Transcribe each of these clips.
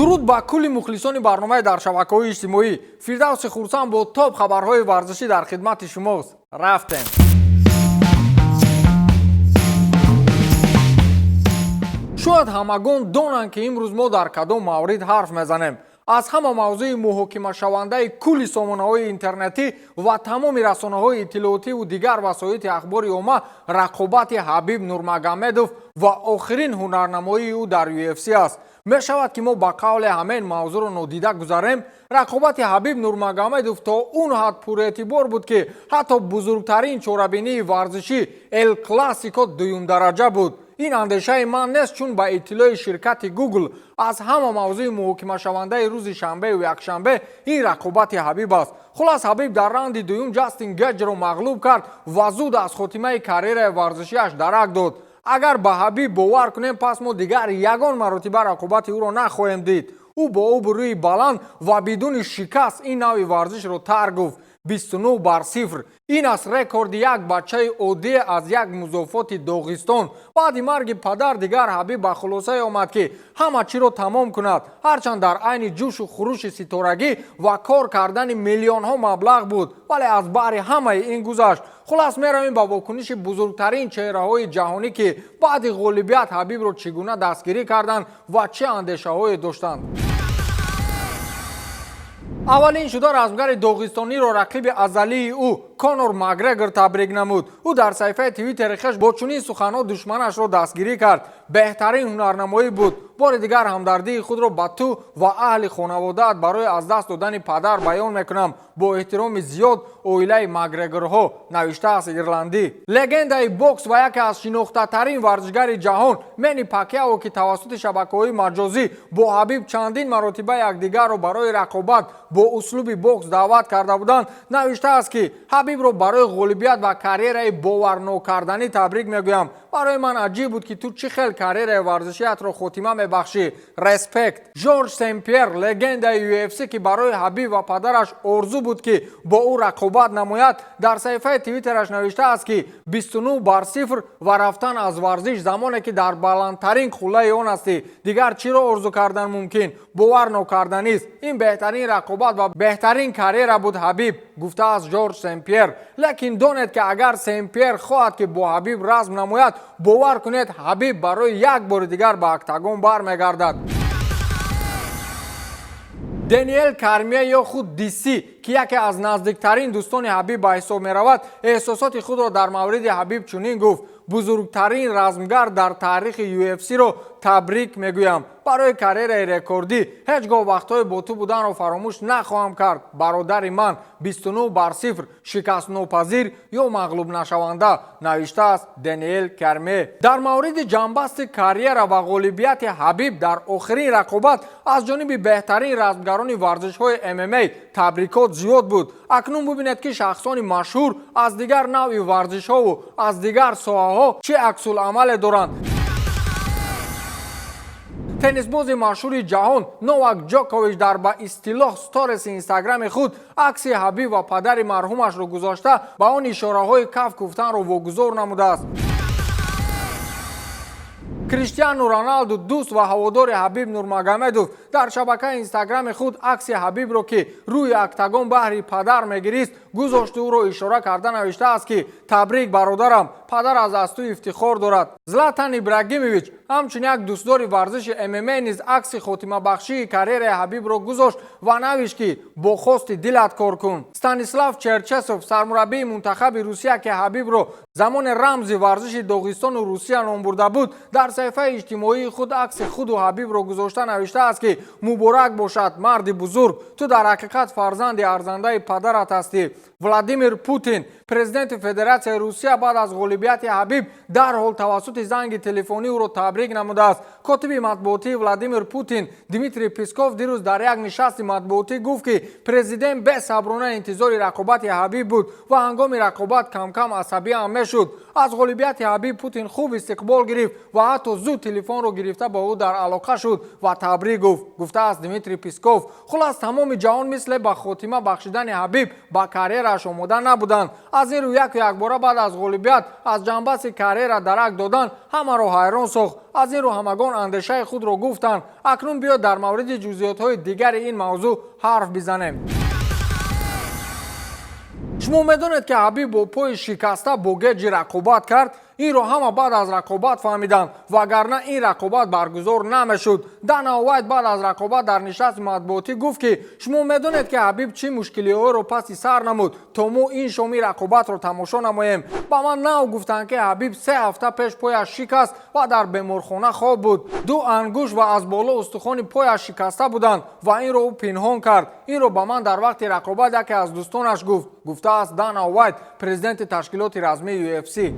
Дуруд ба кулли мухлисони барномаи дар шабакаҳои иҷтимоӣ. Фирдавси Хурсанд бо топ хабарҳои варзишӣ дар хидмати шумост. Рафтем. Шояд ҳамагон донанд, ки имрӯз мо дар кадом маврид ҳарф мезанем. Аз ҳама мавзӯи муҳокимашавандаи кулли сомонаҳои интернетӣ ва тамоми расонаҳои иттилоотиву дигар васоити ахбори омма рақобати Ҳабиб Нурмагомедов ва охирин ҳунарнамоии ӯ дар UFC аст. Мешавад, ки мо ба қавле ҳамин мавзӯъро нодида гузарем. Рақобати Ҳабиб Нурмагомедов то он ҳад пурэътибор буд, ки ҳатто бузургтарин чорабинии варзишӣ Эл Классико дуюмдараҷа буд. Ин андешаи ман нест, чун ба иттилои ширкати Google аз ҳама мавзӯи муҳокимашавандаи рӯзи шанбею якшанбе ин рақобати Ҳабиб аст. Хулас, Ҳабиб дар раунди дуюм Ҷастин Геҷро мағлуб кард ва зуд аз хотимаи карьераи варзишиаш дарак дод. Агар ба Ҳабиб бовар кунем, пас мо дигар ягон маротиба рақобати ӯро нахоҳем дид. Ӯ бо обрӯи баланд ва бидуни шикаст ин навъи варзишро тарк гуфт. 29 бар 0, ин аст рекорди як бачаи оддӣ аз як музофоти Доғистон. Баъди марги падар дигар Ҳабиб ба хулосае омад, ки ҳама чиро тамом кунад. Ҳарчанд дар айни ҷӯшу хурӯши ситорагӣ ва кор кардани миллионҳо маблағ буд, вале аз баҳри ҳамаи ин гузашт. Хулас, меравем ба вокуниши бузургтарин чеҳраҳои ҷаҳонӣ, ки баъди ғолибият Ҳабибро чӣ гуна дастгирӣ карданд ва чӣ андешаҳое доштанд. Аввалин шуда размгари доғистониро рақиби азалии ӯ Конор Макгрегор табрик намуд. Ӯ дар саҳифаи Твиттери хеш бо чунин суханҳо душманашро дастгирӣ кард: «Беҳтарин ҳунарнамоӣ буд. Бори дигар ҳамдардии худро ба ту ва аҳли хонаводаат барои аз даст додани падар баён мекунам. Бо эҳтироми зиёд, оилаи Макгрегорҳо», навиштааст ирландӣ. Легендаи бокс ва яке аз шинохтатарин варзишгари ҷаҳон Мени Пакяо, ки тавассути шабакаҳои маҷозӣ бо Ҳабиб чандин маротиба якдигарро барои рақобат бо услуби бокс даъват карда буданд, навиштааст, ки «Ҳабибро барои ғолибият ва карьераи боварнокарданӣ табрик мегӯям. Барои ман аҷиб буд, ки ту чӣ хел карьераи варзишиятро хотима мебахшӣ. Респект». Жорж Сен-Пьер, легендаи UFC, ки барои Ҳабиб ва падараш орзу буд, ки бо ӯ рақобат намояд, дар саҳифаи Твиттераш навиштааст, ки «29 бар 0 ва рафтан аз варзиш замоне ки дар баландтарин қуллаи он ҳастӣ, дигар чиро орзу кардан мумкин? Бовар нокарданист. Ин беҳтарин рақобат ва беҳтарин карьера буд, Ҳабиб», гуфтааст Жорж Сен-Пьер. Лекин донед, ки агар Сен-Пьер хоҳад, ки бо Ҳабиб разм намояд, бовар кунед, Ҳабиб барои як бори дигар ба октагон бармегардад. Дэниел Кормье ё худ Диси, ки яке аз наздиктарин дӯстони Ҳабиб ба ҳисоб меравад, эҳсосоти худро дар мавриди Ҳабиб чунин гуфт: «Бузургтарин размгар дар таърихи UFC-ро табрик мегӯям барои карьераи рекордӣ. Ҳеҷ гоҳ вақтҳои бо ту буданро фаромӯш нахоҳам кард, бародари ман. 29 бар 0, шикастнопазир ё мағлубнашаванда», навиштааст Дэниел Кормье. Дар мавриди ҷамъбасти карьера ва ғолибияти Ҳабиб дар охирин рақобат аз ҷониби беҳтарин размгарони варзишҳои ММА табрикот зиёд буд. Акнун бубинед, ки шахсони машҳур аз дигар навъи варзишҳову аз дигар соҳаҳо чӣ аксуламале доранд. Теннисбози машҳури ҷаҳон Новак Ҷокович дар ба истилоҳ сториси Инстаграми худ акси Ҳабиб ва падари марҳумашро гузошта, ба он ишораҳои каф куфтанро вогузор намудааст. Криштиану Роналду, дӯст ва ҳаводори Ҳабиб Нурмагомедов, дар шабакаи Инстаграми худ акси Ҳабибро, ки рӯи октагон баҳри падар мегирист, гузошту ӯро ишора карда навиштааст, ки «Табрик, бародарам, падар аз ту ифтихор дорад». Златан Ибрагимович, ҳамчун як дӯстдори варзиши ММА, низ акси хотимабахшии карьераи Ҳабибро гузошт ва навишт, ки «Бо хости дилат кор кун». Станислав Черчесов, сармураббии мунтахаби Русия, ки Ҳабибро замоне рамзи варзиши Доғистону Русия ном бурда буд, дар саҳифаи иҷтимоии худ акси худу Ҳабибро гузошта навиштааст, ки «Муборак бошад, марди бузург, ту дар ҳақиқат фарзанди арзандаи падарат ҳастӣ». Владимир Путин, президенти Федератсияи Русия, баъд аз ғолибияти Ҳабиб дарҳол тавассути занги телефонӣ ӯро табрик намудааст. Котиби матбуотии Владимир Путин Дмитрий Песков дирӯз дар як нишасти матбуотӣ гуфт, ки президент бесаброна интизори рақобати Ҳабиб буд ва ҳангоми рақобат камкам асабӣ ҳам мешуд. Аз ғолибияти Ҳабиб Путин хуб истиқбол гирифт ва ҳатто зуд телефонро гирифта, ба ӯ дар алоқа шуд ва табрик гуфт, гуфтааст Дмитрий Песков. Хулас, тамоми ҷаҳон мисле ба хотима бахшидани Ҳабиб ба карьерааш карьерааш омода набуданд. Аз ин рӯ, яку якбора баъд аз ғолибият аз ҷанбаси карьера дарак додан ҳамаро ҳайрон сохт. Аз ин рӯ ҳамагон андешаи худро гуфтанд. Акнун биёед, дар мавриди ҷузъиётҳои дигари ин мавзӯъ ҳарф бизанем. Шумо медонед, ки Ҳабиб бо пои шикаста бо Геҷи рақобат кард. Инро ҳама баъд аз рақобат фаҳмиданд, вагарна ин рақобат баргузор намешуд. Дана Уайт баъд аз рақобат дар нишасти матбуотӣ гуфт, ки шумо медонед, ки Ҳабиб чӣ мушкилиҳоро паси сар намуд, то мо ин шоми рақобатро тамошо намоем. Ба ман нав гуфтанд, ки Ҳабиб 3 ҳафта пеш пояш шикаст ва дар беморхона хоб буд. Ду ангушт ва аз боло устухони пояш шикаста буданд ва инро ӯ пинҳон кард. Инро ба ман дар вақти рақобат яке аз дӯстонаш гуфт, гуфтааст Дана Уайт, президенти ташкилоти размии UFC.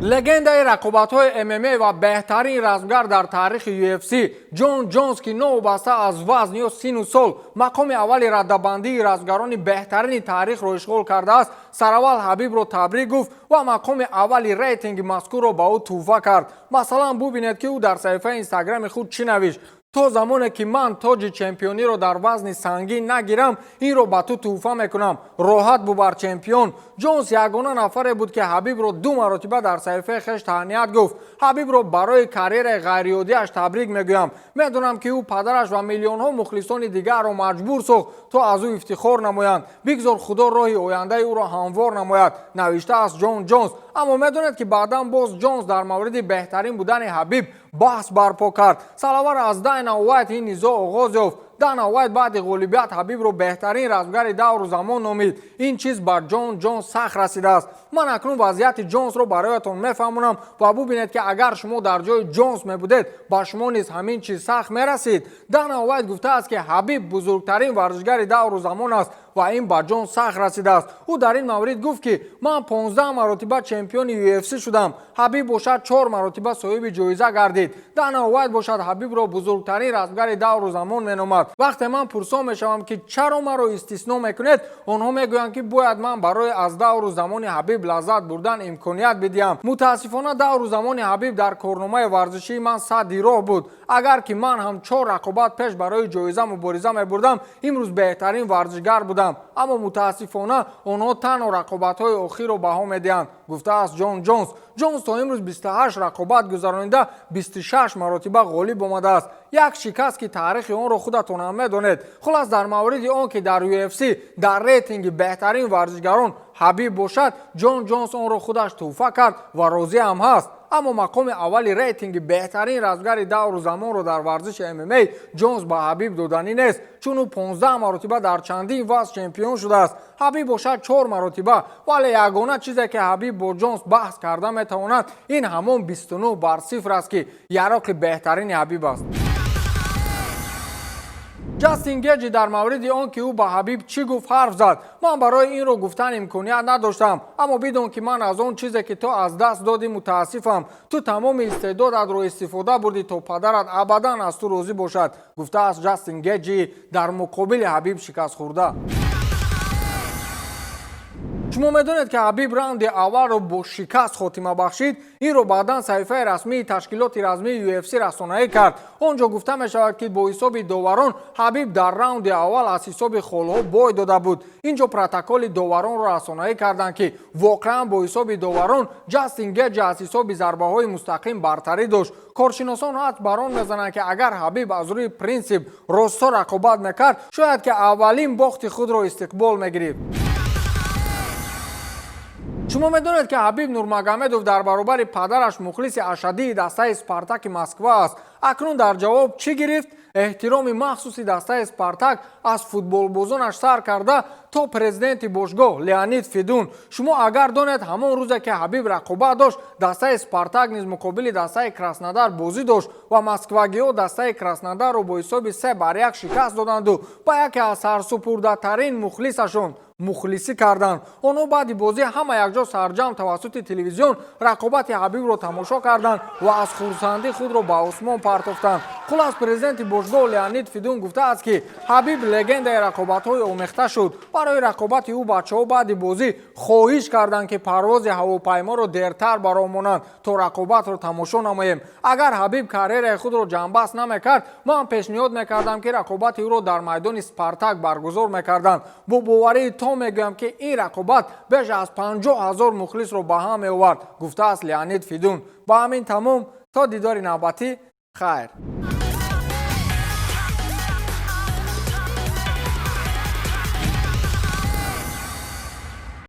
Легендаи рақобатҳои ММА ва беҳтарин размгар дар таърихи UFC Ҷон Ҷонс, ки новобаста аз вазн ё сину сол мақоми аввали раддабандии размгарони беҳтарини таърихро ишғол кардааст, сараввал Ҳабибро табрик гуфт ва мақоми аввали рейтинги мазкурро ба ӯ тӯҳфа кард. Масалан, бубинед, ки ӯ дар саҳифаи Инстаграми худ чӣ навишт: «То замоне ки ман тоҷи чемпиониро дар вазни сангин нагирам, инро ба ту тӯҳфа мекунам. Роҳат бубар, чемпион». Ҷонс ягона нафаре буд, ки Ҳабибро ду маротиба дар саҳифаи хеш таҳният гуфт. «Ҳабибро барои карьераи ғайриоддиаш табрик мегӯям. Медонам, ки ӯ падараш ва миллионҳо мухлисони дигарро маҷбур сохт, то аз ӯ ифтихор намоянд. Бигзор Худо роҳи ояндаи ӯро ҳамвор намояд», навиштааст Ҷон Ҷонс. Аммо медонед, ки баъдан боз Ҷонс дар мавриди беҳтарин будани Ҳабиб баҳс барпо кард. Сараввал аз Дайна Уайт ин низоъ оғоз ёфт. Дана Уайт баъди ғолибият Ҳабибро беҳтарин размгари давру замон номид. Ин чиз ба Ҷон Ҷонс сахт расидааст. Ман акнун вазъияти Ҷонсро бароятон мефаҳмонам ва бубинед, ки агар шумо дар ҷои Ҷонс мебудед, ба шумо низ ҳамин чиз сахт мерасид. Дана Уайт гуфтааст, ки Ҳабиб бузургтарин варзишгари давру замон аст ва ин ба Ҷонс сахт расидааст. Ӯ дар ин маврид гуфт, ки ман 15 маротиба чемпиони UFC шудам, Ҳабиб бошад, чор маротиба соҳиби ҷоиза гардид. Дана Уайт бошад, Ҳабибро бузургтарин размгари давру замон меномад. «Вақте ман пурсон мешавам, ки чаро маро истисно мекунед, онҳо мегӯянд, ки бояд ман барои аз давру замони Ҳабиб лаззат бурдан имконият бидиҳам. Мутаассифона, давру замони Ҳабиб дар корномаи варзишии ман садди роҳ буд. Агар ки ман ҳам чор рақобат пеш барои ҷоиза мубориза мебурдам, имрӯз беҳтарин варзишгар будам. Аммо мутаассифона, онҳо танҳо рақобатҳои охирро баҳо медиҳанд», гуфтааст Ҷон Ҷонс. Ҷонс то имрӯз 28 рақобат гузаронида, 26 маротиба ғолиб омадааст. Як шикаст, ки таърихи онро худатон ҳам медонед. Хулас, дар мавриди он ки дар UFC дар рейтинги беҳтарин варзишгарон Ҳабиб бошад, Ҷон Ҷонс онро худаш тӯҳфа кард ва розӣ ҳам ҳаст. Аммо мақоми аввали рейтинги беҳтарин размгари давру замонро дар варзиши ММА Ҷонс ба Ҳабиб доданӣ нест, чун ӯ 15 маротиба дар чандин вазн чемпион шудааст, Ҳабиб бошад, чор маротиба. Вале ягона чизе, ки Ҳабиб бо Ҷонс баҳс карда метавонад, ин ҳамон 29 бар 0 аст, ки яроқи беҳтарини Ҳабиб аст. Ҷастин Геҷи дар мавриди он, ки ӯ ба Ҳабиб чӣ гуфт, ҳарф зад. «Ман барои инро гуфтан имконият надоштам, аммо бидон, ки ман аз он чизе, ки ту аз даст додӣ, мутаассифам. Ту тамоми истеъдодатро истифода бурдӣ, то падарат абадан аз ту розӣ бошад», гуфтааст Ҷастин Геҷи, дар муқобили Ҳабиб шикастхӯрда. Шумо медонед, ки Ҳабиб раунди аввалро бо шикаст хотима бахшид. Инро баъдан саҳифаи расмии ташкилоти размии UFC расонаӣ кард. Он ҷо гуфта мешавад, ки бо ҳисоби доварон Ҳабиб дар раунди аввал аз ҳисоби холҳо бой дода буд. Ин ҷо протоколи доваронро расонаӣ карданд, ки воқеан бо ҳисоби доварон Ҷастин Геҷи аз ҳисоби зарбаҳои мустақим бартарӣ дошт. Коршиносон ҳадс бар он мезананд, ки агар Ҳабиб аз рӯи принсип росто рақобат мекард, шояд ки аввалин бохти худро истиқбол мегирифт. Шумо медонед, ки Ҳабиб Нурмагомедов дар баробари падараш мухлиси ашаддии дастаи Спартаки Москва аст. Акнун дар ҷавоб чӣ гирифт? Эҳтироми махсуси дастаи Спартак, аз футболбозонаш сар карда то президенти бошгоҳ Леонид Федун. Шумо агар донед, ҳамон рӯзе, ки Ҳабиб рақобат дошт, дастаи Спартак низ муқобили дастаи Краснодар бозӣ дошт ва москвагиҳо дастаи Краснодарро бо ҳисоби 3 бар 1 шикаст доданду ба яке аз сарсупурдатарин мухлисашон мухлисӣ карданд. Онҳо баъди бозӣ ҳама якҷо сарҷамъ тавассути телевизион рақобати Ҳабибро тамошо карданд ва аз хурсандӣ худро ба осмон партофтанд. Хулас, президенти бошгоҳ. Бошгоҳ Леонид Федун гуфтааст, ки Ҳабиб легендаи рақобатҳои омехта шуд. Барои рақобати ӯ бачаҳо баъди бозӣ хоҳиш карданд, ки парвози ҳавопайморо дертар баромонанд, то рақобатро тамошо намоем. Агар Ҳабиб карьераи худро ҷамъбаст намекард, ман пешниҳод мекардам, ки рақобати ӯро дар майдони «Спартак» баргузор мекарданд. Бо боварии том мегӯям, ки ин рақобат беш аз 50 000 мухлисро ба ҳам меовард, гуфтааст Леонид Федун. Ба ҳамин тамом, то дидори навбатӣ, хайр.